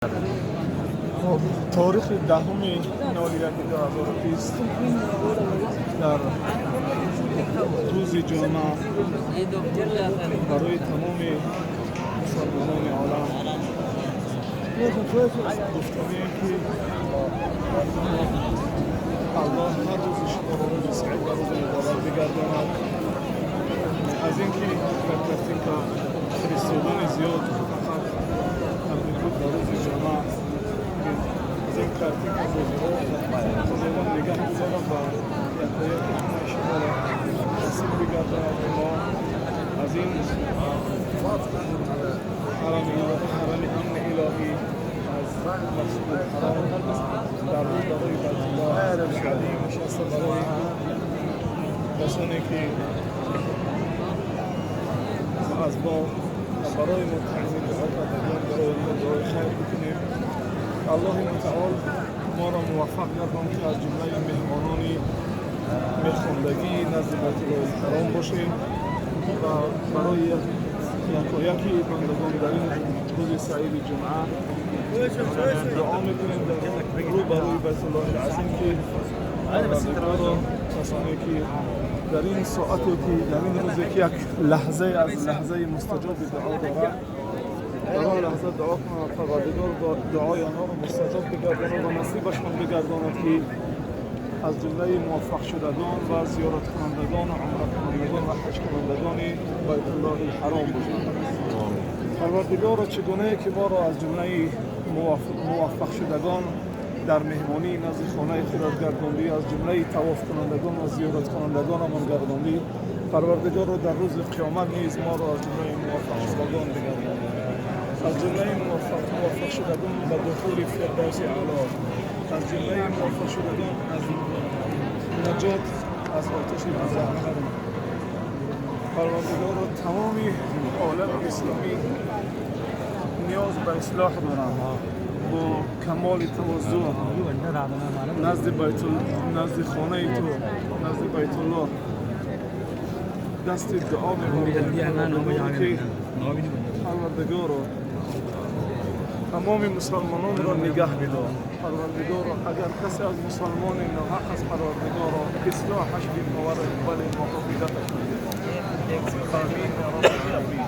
Хоб, торихи 10-01-2020 дар рӯзи ҷумъа барои тамоми мусалмонони олам гуфтанием, ки Аллоҳ ҳар рӯзи шуморо рӯзи саид ва рӯзи муборак бигардонад. Аз ин ки дар картинка фиристодани зиёд фақат табрикот ба рӯзи ҷумъа, аз ин картинка бозиҳо Худованд нигаҳ бигзорад ва якояки ҳамаи шуморо насиб бигардонад, ки мо аз ин ҳарами амни илоҳӣ, аз Масҷидулҳаром, дар рӯбарӯи Байтуллоҳ азим нишаста, барои касоне ки аз мо барои мо таъмин дуо кардагон, барои онҳо дуои хайр бикунем. Аллоҳи мутаол моро муваффақ гардон, ки аз ҷумлаи меҳмонони мехондагӣ назди Байтуллоҳи ҳаром бошем ва барои якояки бандагон дар ин рӯзи саиди ҷумъа дуо мекунем дар рӯ барои Байтуллоҳи азим, ки Парвардигоро, касоне ки дар ин соате, ки дар ин рӯзе, ки як лаҳзае аз лаҳзаи мустаҷоби дуо дорад, дар он лаҳза дуо кунанд, Парвардигор дуои онҳоро мустаҷоб бигардонад ва насибашон бигардонад, ки аз ҷумлаи муваффақшудагон ва зиёраткунандагон ва умракунандагон ва ҳаҷкунандагони Байтуллоҳи ҳаром бошанд. Парвардигоро, чӣ гунае ки моро аз ҷумлаи муваффақшудагон дар меҳмонии назди хонаи худат гардондӣ, аз ҷумлаи тавофкунандагон ва зиёраткунандагонамон гардондӣ, Парвардигорро, дар рӯзи қиёмат низ моро аз ҷумлаи муваффақшудагон бигардонӣ, аз ҷумлаи муваффақшудагон ба духули фирдавси аъло, аз ҷумлаи муваффақшудагон аз наҷот аз оташи дӯзах. Парвардигоро, тамоми олами исломӣ ниёз ба ислоҳ доранд. Бо камоли тавозӯъ назди байтул, назди хонаи ту, назди Байтуллоҳ дасти дуо мебарем, ки Парвардигоро, тамоми мусалмононро нигаҳ бидор. Парвардигоро, агар касе аз мусалмоне ноҳақ аст, Парвардигоро, ислоҳаш бинмо, вале муоқибаташ бидиҳ. Амин я раббал оламин.